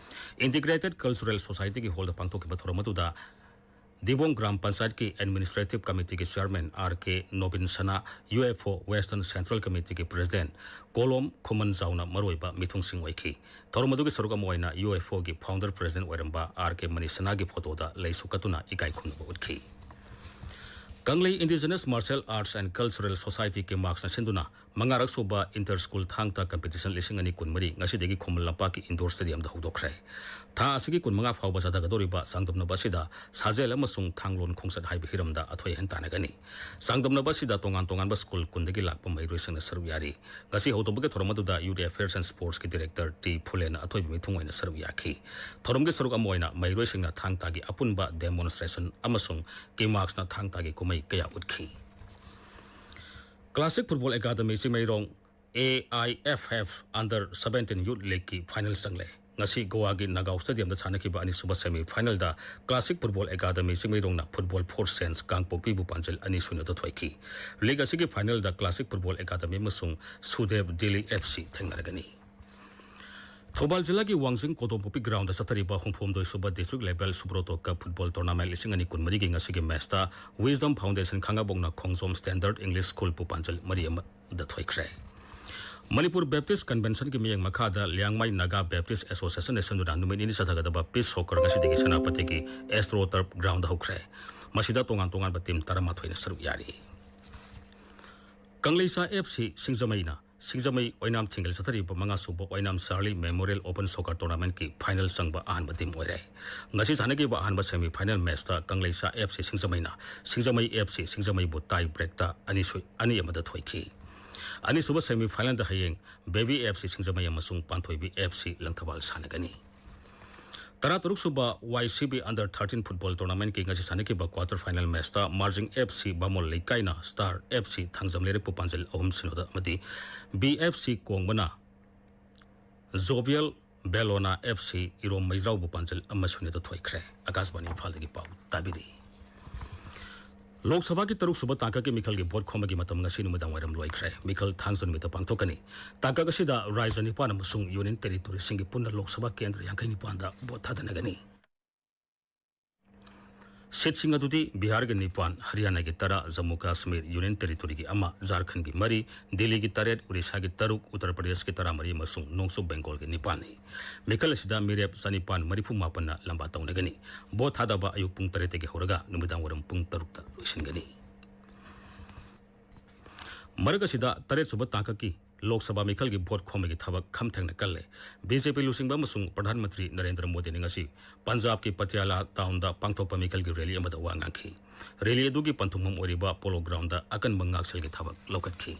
ꯏꯟꯇꯤꯒ꯭ꯔꯦꯇꯦꯗ ꯀꯜꯆꯔꯦꯜ ꯁꯣꯁꯥꯏꯇꯤꯒꯤ ꯍꯣꯜꯗ ꯄꯥꯡꯊꯣꯛꯈꯤꯕ ꯊꯧꯔꯝ ꯑꯗꯨꯗ ꯗꯤꯕꯣꯡ ꯒ꯭ꯔꯥꯝ ꯄꯟꯆꯥꯌꯠꯀꯤ ꯑꯦꯗꯃꯤꯅꯤꯁꯇ꯭ꯔꯦꯇꯤꯚ ꯀꯃꯤꯇꯤꯒꯤ ꯆꯤꯌꯔꯃꯦꯟ ꯑꯥꯔ ꯀꯦ ꯅꯣꯕꯤꯟ ꯁꯅꯥ, U F O western central ꯀꯃꯤꯇꯤꯒꯤ ꯄ꯭ꯔꯦꯁꯤꯗꯦꯟꯠ ꯀꯣꯂꯣꯝ ꯈꯨꯃꯟꯖꯥꯎꯅ ꯃꯔꯨꯑꯣꯏꯕ ꯃꯤꯊꯨꯡꯁꯤꯡ ꯑꯣꯏꯈꯤ꯫ ꯊꯧꯔꯝ ꯑꯗꯨꯒꯤ ꯁꯔꯨꯛ ꯑꯃ ꯑꯣꯏꯅ ꯌꯨ ꯑꯦꯐ ꯑꯣꯒꯤ ꯐꯥꯎꯟꯗꯔ ꯄ꯭ꯔꯦꯁꯤꯗꯦꯟꯠ ꯑꯣꯏꯔꯝꯕ ꯑꯥꯔ ꯀꯦ ꯃꯅꯤꯁꯅꯥꯒꯤ ꯐꯣꯇꯣꯗ ꯂꯩꯁꯨ ꯀꯠꯇꯨꯅ ꯏꯀꯥꯏ ꯈꯨꯝꯅꯕ ꯎꯠꯈꯤ꯫ Kanglei indigenous martial arts and cultural society, ꯀꯤꯃꯥꯛꯁꯅ ꯁꯤꯟꯗꯨꯅ ꯃꯉꯥꯔꯛ ꯁꯨꯕ ꯏꯟꯇꯔ ꯁ꯭ꯀꯨꯜ ꯊꯥꯡ ꯇꯥ ꯀꯝꯄꯤꯇꯤꯁꯟ ꯂꯤꯁꯤꯡ ꯑꯅꯤ ꯀꯨꯟꯃꯔꯤ ꯉꯁꯤꯗꯒꯤ ꯈꯨꯃꯟ ꯂꯝꯄꯥꯛꯀꯤ ꯏꯟꯗꯣꯔ ꯁ꯭ꯇꯦꯗꯤꯌꯝꯗ ꯍꯧꯗꯣꯛꯈ꯭ꯔꯦ꯫ ꯊꯥ ꯑꯁꯤꯒꯤ ꯀꯨꯟꯃꯉꯥ ꯐꯥꯎꯕ ꯆꯠꯊꯒꯗꯧꯔꯤꯕ ꯆꯥꯡꯗꯝꯅꯕ ꯑꯁꯤꯗ ꯁꯥꯖꯦꯜ ꯑꯃꯁꯨꯡ ꯊꯥꯡꯂꯣꯟ ꯈꯣꯡꯆꯠ ꯍꯥꯏꯕ ꯍꯤꯔꯝꯗ ꯑꯊꯣꯏ ꯑꯍꯦꯟ ꯇꯥꯟꯅꯒꯅꯤ꯫ ꯆꯥꯡꯗꯝꯅꯕ ꯑꯁꯤꯗ ꯇꯣꯉꯥꯟ ꯇꯣꯉꯥꯟꯕ ꯁ꯭ꯀꯨꯜ ꯀꯨꯟꯗꯒꯤ ꯂꯥꯛꯄ ꯃꯍꯩꯔꯣꯏꯁꯤꯡꯅ ꯁꯔꯨꯛ ꯌꯥꯔꯤ꯫ ꯉꯁꯤ ꯍꯧꯗꯣꯛꯄꯒꯤ ꯊꯧꯔꯝ ꯑꯗꯨꯗ ꯌꯨꯠ ꯑꯦꯐꯤꯌꯔꯁ ꯑꯦꯟ ꯁ꯭ꯄꯣꯔꯠꯁꯀꯤ ꯗꯤꯔꯦꯛꯇꯔ ꯇꯤ ꯐꯨꯂꯦꯟꯅ ꯑꯊꯣꯏꯕ ꯃꯤꯊꯨꯡ ꯑꯣꯏꯅ ꯁꯔꯨꯛ ꯌꯥꯈꯤ꯫ ꯊꯧꯔꯝꯒꯤ ꯁꯔꯨꯛ ꯑꯃ ꯑꯣꯏꯅ ꯃꯍꯩꯔꯣꯏꯁꯤꯡꯅ ꯊꯥꯡ ꯇꯥꯒꯤ ꯑꯄꯨꯟꯕ ꯗꯦꯃꯣꯟꯁꯇ꯭ꯔꯦꯁꯟ ꯑꯃꯁꯨꯡ ꯀꯤꯃꯥꯛꯁꯅ ꯊꯥꯡ ꯇꯥꯒꯤ ꯀꯨꯝꯍꯩ ꯀꯌꯥ ꯎꯠꯈꯤ꯫ Classic football academy Chingmeirong, A I F F, under seventeen youth ꯂꯤꯒꯀꯤ ꯐꯥꯏꯅꯦꯜ ꯆꯪꯂꯦ꯫ ꯉꯁꯤ ꯒꯣꯋꯥꯒꯤ ꯅꯥꯒꯥꯎ ꯁ꯭ꯇꯦꯗꯤꯌꯝꯗ ꯁꯥꯟꯅꯈꯤꯕ ꯑꯅꯤꯁꯨꯕ ꯁꯦꯃꯤ ꯐꯥꯏꯅꯦꯜꯗ ꯀ꯭ꯂꯥꯁꯤꯛ ꯐꯨꯠꯕꯣꯜ ꯑꯦꯀꯥꯗꯃꯤ ꯆꯤꯡꯃꯩꯔꯣꯡꯅ ꯐꯨꯠꯕꯣꯜ ꯐꯣꯔ ꯁꯦꯟꯁ ꯀꯥꯡꯄꯣꯛꯄꯤꯕꯨ ꯄꯥꯟꯖꯜ ꯑꯅꯤ ꯁꯨꯅꯗ ꯊꯣꯏꯈꯤ꯫ ꯂꯤꯒ ꯑꯁꯤꯒꯤ ꯐꯥꯏꯅꯦꯜꯗ ꯀ꯭ꯂꯥꯁꯤꯛ ꯐꯨꯠꯕꯣꯜ ꯑꯦꯀꯥꯗꯃꯤ ꯑꯃꯁꯨꯡ ꯁꯨꯗꯦꯕ ꯗꯤꯜꯂꯤ ꯑꯦꯐ ꯁꯤ ꯊꯦꯡꯅꯔꯒꯅꯤ꯫ ꯊꯧꯕꯥꯜ ꯖꯤꯂꯥꯒꯤ ꯋꯥꯡꯖꯤꯡ ꯀꯣꯇꯣꯝꯄꯣꯛꯄꯤ ꯒ꯭ꯔꯥꯎꯟꯗ ꯆꯠꯊꯔꯤꯕ ꯍꯨꯝꯐꯨꯍꯨꯝꯗꯣꯏ ꯁꯨꯕ ꯗꯤꯁꯇ꯭ꯔꯤꯛ ꯂꯦꯚꯦꯜ ꯁꯨꯕ꯭ꯔꯣꯇꯣ ꯀꯞ ꯐꯨꯠꯕꯣꯜ ꯇꯣꯔꯅꯥꯃꯦꯟ ꯂꯤꯁꯤꯡ ꯑꯅꯤ ꯀꯨꯟꯃꯔꯤꯒꯤ ꯉꯁꯤꯒꯤ ꯃꯦꯆꯇ ꯋꯤꯁꯗꯝ ꯐꯥꯎꯟꯗꯦꯁꯟ ꯈꯥꯡꯉꯕꯣꯛꯅ ꯈꯣꯡꯖꯣꯝ ꯁ꯭ꯇꯦꯟꯗꯔꯗ ꯏꯪꯂꯤꯁ ꯁ꯭ꯀꯨꯜꯕꯨ ꯄꯥꯟꯖꯜ ꯃꯔꯤ ꯑꯃꯗ ꯊꯣꯏꯈ꯭ꯔꯦ꯫ ꯃꯅꯤꯄꯨꯔ ꯕꯦꯞꯇꯤꯁ ꯀꯟꯚꯦꯟꯁꯟꯒꯤ ꯃꯤꯠꯌꯦꯡ ꯃꯈꯥꯗ ꯂꯤꯌꯥꯡꯃꯩ ꯅꯥꯒꯥ ꯕꯦꯞꯇꯤꯁ ꯑꯦꯁꯣꯁꯤꯌꯦꯁꯟꯅ ꯁꯤꯟꯗꯨꯅ ꯅꯨꯃꯤꯠ ꯅꯤꯅꯤ ꯆꯠꯊꯒꯗꯕ ꯄꯤꯁ ꯁꯣꯀꯔ ꯉꯁꯤꯗꯒꯤ ꯁꯦꯅꯥꯄꯇꯤꯒꯤ ꯑꯦꯁꯇ꯭ꯔꯣ ꯇꯔꯐ ꯒ꯭ꯔꯥꯎꯟꯗ ꯍꯧꯈ꯭ꯔꯦ꯫ ꯃꯁꯤꯗ ꯇꯣꯉꯥꯟ ꯇꯣꯉꯥꯟꯕ ꯇꯤꯝ ꯇꯔꯥꯃꯥꯊꯣꯏꯅ ꯁꯔꯨꯛ ꯌꯥꯔꯤ꯫ ꯀꯪꯂꯩꯁꯥ ꯑꯦꯐ ꯁꯤ ꯁꯤꯡꯖꯃꯩꯅ ꯁꯤꯡꯖꯃꯩ ꯑꯣꯏꯅꯥꯝ ꯊꯤꯡꯒꯜ ꯆꯠꯊꯔꯤꯕ ꯃꯉꯥ ꯁꯨꯕ ꯑꯣꯏꯅꯥꯝ ꯆꯥꯔꯂꯤ ꯃꯦꯃꯣꯔꯤꯌꯦꯜ ꯑꯣꯄꯟ ꯁꯣꯀꯔ ꯇꯣꯔꯅꯥꯃꯦꯟꯠꯀꯤ ꯐꯥꯏꯅꯦꯜ ꯆꯪꯕ ꯑꯍꯥꯟꯕ ꯇꯤꯝ ꯑꯣꯏꯔꯦ꯫ ꯉꯁꯤ ꯁꯥꯟꯅꯈꯤꯕ ꯑꯍꯥꯟꯕ ꯁꯦꯃꯤ ꯐꯥꯏꯅꯦꯜ ꯃꯦꯆꯇ ꯀꯪꯂꯩꯁꯥ ꯑꯦꯐ ꯁꯤ ꯁꯤꯡꯖꯃꯩꯅ ꯁꯤꯡꯖꯃꯩ ꯑꯦꯐ ꯁꯤ ꯁꯤꯡꯖꯃꯩꯕꯨ ꯇꯥꯏ ꯕ꯭ꯔꯦꯛꯇ ꯑꯅꯤ ꯁꯣꯏ-, ꯑꯅꯤ ꯑꯃꯗ ꯊꯣꯏꯈꯤ꯫ ꯑꯅꯤꯁꯨꯕ ꯁꯦꯃꯤ ꯐꯥꯏꯅꯦꯜꯗ ꯍꯌꯦꯡ ꯕꯦꯕꯤ ꯑꯦꯐ ꯁꯤ ꯁꯤꯡꯖꯃꯩ ꯑꯃꯁꯨꯡ ꯄꯥꯟꯊꯣꯏꯕꯤ ꯑꯦꯐ ꯁꯤ ꯂꯪꯊꯕꯥꯜ ꯁꯥꯟꯅꯒꯅꯤ꯫ ꯇꯔꯥꯇꯔꯨꯛ ꯁꯨꯕ Y C B under thirteen football ꯇꯣꯔꯅꯥꯃꯦꯟꯠꯀꯤ ꯉꯁꯤ ꯁꯥꯟꯅꯈꯤꯕ ꯀ꯭ꯋꯥꯇꯔ ꯐꯥꯏꯅꯦꯜ ꯃꯦꯆꯇ Marjing F C Bamol ꯂꯩꯀꯥꯏꯅ star F C Thangjam ꯂꯩꯔꯛꯄꯨ ꯄꯥꯟꯖꯜ ꯑꯍꯨꯝ ꯁꯤꯅꯣꯗ ꯑꯃꯗꯤ B F C ꯀꯣꯡꯕꯅ ꯖꯣꯕꯤꯌꯦꯜ ꯕꯦꯂꯣꯅꯥ F C ꯏꯔꯣꯝ ꯃꯩꯖ꯭ꯔꯥꯎꯕꯨ ꯄꯥꯟꯖꯜ ꯑꯃ ꯁꯤꯅꯣꯗ ꯊꯣꯏꯈ꯭ꯔꯦ꯫ ꯑꯥꯀꯥꯁꯕꯥꯅꯤ ꯏꯝꯐꯥꯜꯗꯒꯤ ꯄꯥꯎ ꯇꯥꯕꯤꯔꯤ꯫ ꯂꯣꯛ ꯁꯚꯥꯒꯤ ꯇꯔꯨꯛ ꯁꯨꯕ ꯇꯥꯡꯀꯛꯀꯤ ꯃꯤꯈꯜꯒꯤ ꯚꯣꯠ ꯈꯣꯝꯕꯒꯤ ꯃꯇꯝ ꯉꯁꯤ ꯅꯨꯃꯤꯗꯥꯡ ꯋꯥꯏꯔꯝ ꯂꯣꯏꯈ꯭ꯔꯦ꯫ ꯃꯤꯈꯜ ꯊꯥꯡꯖ ꯅꯨꯃꯤꯠꯇ ꯄꯥꯡꯊꯣꯛꯀꯅꯤ꯫ ꯇꯥꯡꯀꯛ ꯑꯁꯤꯗ ꯔꯥꯖ꯭ꯌ ꯅꯤꯄꯥꯟ ꯑꯃꯁꯨꯡ ꯌꯨꯅꯤꯌꯟ ꯇꯦꯔꯤꯇꯣꯔꯤꯁꯤꯡꯒꯤ ꯄꯨꯟꯅ ꯂꯣꯛ ꯁꯚꯥ ꯀꯦꯟꯗ꯭ꯔ ꯌꯥꯡꯈꯩ ꯅꯤꯄꯥꯟꯗ ꯚꯣꯠ ꯊꯥꯗꯅꯒꯅꯤ꯫ ꯁꯤꯠꯁꯤꯡ ꯑꯗꯨꯗꯤ ꯕꯤꯍꯥꯔꯒꯤ ꯅꯤꯄꯥꯟ, ꯍꯔꯤꯌꯥꯅꯥꯒꯤ ꯇꯔꯥ, ꯖꯝꯃꯨ ꯀꯥꯁꯃꯤꯔ ꯌꯨꯅꯤꯌꯟ ꯇꯦꯔꯤꯇꯣꯔꯤꯒꯤ ꯑꯃ, ꯖꯥꯔꯈꯟꯒꯤ ꯃꯔꯤ, ꯗꯤꯜꯂꯤꯒꯤ ꯇꯔꯦꯠ, ꯎꯔꯤꯁꯥꯒꯤ ꯇꯔꯨꯛ, ꯎꯠꯇꯔ ꯄ꯭ꯔꯗꯦꯁꯀꯤ ꯇꯔꯥꯃꯔꯤ ꯑꯃꯁꯨꯡ ꯅꯣꯡꯆꯨꯞ ꯕꯦꯡꯒꯣꯜꯒꯤ ꯅꯤꯄꯥꯟꯅꯤ꯫ ꯃꯤꯈꯜ ꯑꯁꯤꯗ ꯃꯤꯔꯦꯞ ꯆꯅꯤꯄꯥꯟ ꯃꯔꯤꯐꯨ ꯃꯥꯄꯟꯅ ꯂꯝꯕꯥ ꯇꯧꯅꯒꯅꯤ꯫ ꯚꯣꯠ ꯊꯥꯗꯕ ꯑꯌꯨꯛ ꯄꯨꯡ ꯇꯔꯦꯠꯇꯒꯤ ꯍꯧꯔꯒ ꯅꯨꯃꯤꯗꯥꯡ ꯋꯥꯏꯔꯝ ꯄꯨꯡ ꯇꯔꯨꯛꯇ ꯂꯣꯏꯁꯤꯟꯒꯅꯤ꯫ ꯃꯔꯛ ꯑꯁꯤꯗ ꯇꯔꯦꯠ ꯁꯨꯕ ꯇꯥꯡꯀꯛꯀꯤ ꯂꯣꯛ ꯁꯚꯥ ꯃꯤꯈꯜꯒꯤ ꯚꯣꯠ ꯈꯣꯝꯕꯒꯤ ꯊꯕꯛ ꯈꯝ ꯊꯦꯡꯅ ꯀꯜꯂꯦ꯫ ꯕꯤ ꯖꯦ ꯄꯤ ꯂꯨꯆꯤꯡꯕ ꯑꯃꯁꯨꯡ ꯄ꯭ꯔꯙꯥꯟ ꯃꯟꯇ꯭ꯔꯤ ꯅꯔꯦꯟꯗ꯭ꯔ ꯃꯣꯗꯤꯅ ꯉꯁꯤ ꯄꯟꯖꯥꯕꯀꯤ ꯄꯇꯤꯌꯥꯂꯥ ꯇꯥꯎꯟꯗ ꯄꯥꯡꯊꯣꯛꯄ ꯃꯤꯈꯜꯒꯤ ꯔꯦꯂꯤ ꯑꯃꯗ ꯋꯥ ꯉꯥꯡꯈꯤ꯫ ꯔꯦꯂꯤ ꯑꯗꯨꯒꯤ ꯄꯟꯊꯨꯡꯐꯝ ꯑꯣꯏꯔꯤꯕ ꯄꯣꯂꯣ ꯒ꯭ꯔꯥꯎꯟꯗ ꯑꯀꯟꯕ ꯉꯥꯛꯁꯦꯜꯒꯤ ꯊꯕꯛ ꯂꯧꯈꯠꯈꯤ꯫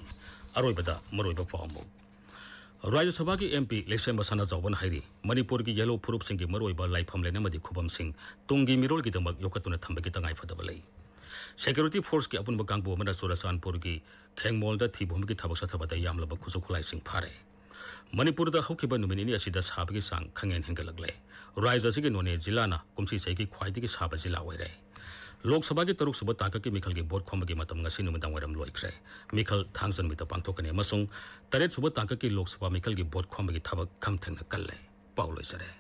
ꯑꯔꯣꯏꯕꯗ ꯃꯔꯨꯑꯣꯏꯕ ꯄꯥꯎ ꯑꯃꯨꯛ꯫ ꯔꯥꯖ꯭ꯌ ꯁꯚꯥꯒꯤ ꯑꯦꯝ ꯄꯤ ꯂꯩꯁꯦꯝꯕ ꯁꯅꯥꯖꯥꯎꯕꯅ ꯍꯥꯏꯔꯤ, ꯃꯅꯤꯄꯨꯔꯒꯤ ꯌꯦꯜꯍꯧ ꯐꯨꯔꯨꯞꯁꯤꯡꯒꯤ ꯃꯔꯨꯑꯣꯏꯕ ꯂꯥꯏꯐꯝꯂꯦꯟ ꯑꯃꯗꯤ ꯈꯨꯕꯝꯁꯤꯡ ꯇꯨꯡꯒꯤ ꯃꯤꯔꯣꯜꯒꯤꯗꯃꯛ ꯌꯣꯛꯈꯠꯇꯨꯅ ꯊꯝꯕꯒꯤ ꯇꯉꯥꯏꯐꯗꯕ ꯂꯩ꯫ ꯁꯦꯀ꯭ꯌꯨꯔꯤꯇꯤ ꯐꯣꯔꯁꯀꯤ ꯑꯄꯨꯟꯕ ꯀꯥꯡꯕꯨ ꯑꯃꯅ ꯆꯨꯔꯆꯥꯟꯄꯨꯔꯒꯤ ꯈꯦꯡꯃꯣꯜꯗ ꯊꯤꯕ ꯍꯨꯝꯕꯒꯤ ꯊꯕꯛ ꯆꯠꯊꯕꯗ ꯌꯥꯝꯂꯕ ꯈꯨꯠꯁꯨ ꯈꯨꯠꯂꯥꯏꯁꯤꯡ ꯐꯥꯔꯦ꯫ ꯃꯅꯤꯄꯨꯔꯗ ꯍꯧꯈꯤꯕ ꯅꯨꯃꯤꯠ ꯅꯤꯅꯤ ꯑꯁꯤꯗ ꯁꯥꯕꯒꯤ ꯆꯥꯡ ꯈꯪꯍꯦꯟ ꯍꯦꯟꯒꯠꯂꯛꯂꯦ꯫ ꯔꯥꯖ꯭ꯌ ꯑꯁꯤꯒꯤ ꯅꯣꯅꯦ ꯖꯤꯂꯥꯅ ꯀꯨꯝꯁꯤ ꯆꯍꯤꯒꯤ ꯈ꯭ꯋꯥꯏꯗꯒꯤ ꯁꯥꯕ ꯖꯤꯂꯥ ꯑꯣꯏꯔꯦ꯫ ꯂꯣꯛ ꯁꯚꯥꯒꯤ ꯇꯔꯨꯛ ꯁꯨꯕ ꯇꯥꯡꯀꯛꯀꯤ ꯃꯤꯈꯜꯒꯤ ꯚꯣꯠ ꯈꯣꯝꯕꯒꯤ ꯃꯇꯝ ꯉꯁꯤ ꯅꯨꯃꯤꯗꯥꯡ ꯋꯥꯏꯔꯝ ꯂꯣꯏꯈ꯭ꯔꯦ꯫ ꯃꯤꯈꯜ ꯊꯥꯡꯖ ꯅꯨꯃꯤꯠꯇ ꯄꯥꯡꯊꯣꯛꯀꯅꯤ ꯑꯃꯁꯨꯡ ꯇꯔꯦꯠ ꯁꯨꯕ ꯇꯥꯡꯀꯛꯀꯤ ꯂꯣꯛ ꯁꯚꯥ ꯃꯤꯈꯜꯒꯤ ꯚꯣꯠ ꯈꯣꯝꯕꯒꯤ ꯊꯕꯛ ꯈꯝ ꯊꯦꯡꯅ ꯀꯜꯂꯦ꯫ ꯄꯥꯎ ꯂꯣꯏꯖꯔꯦ꯫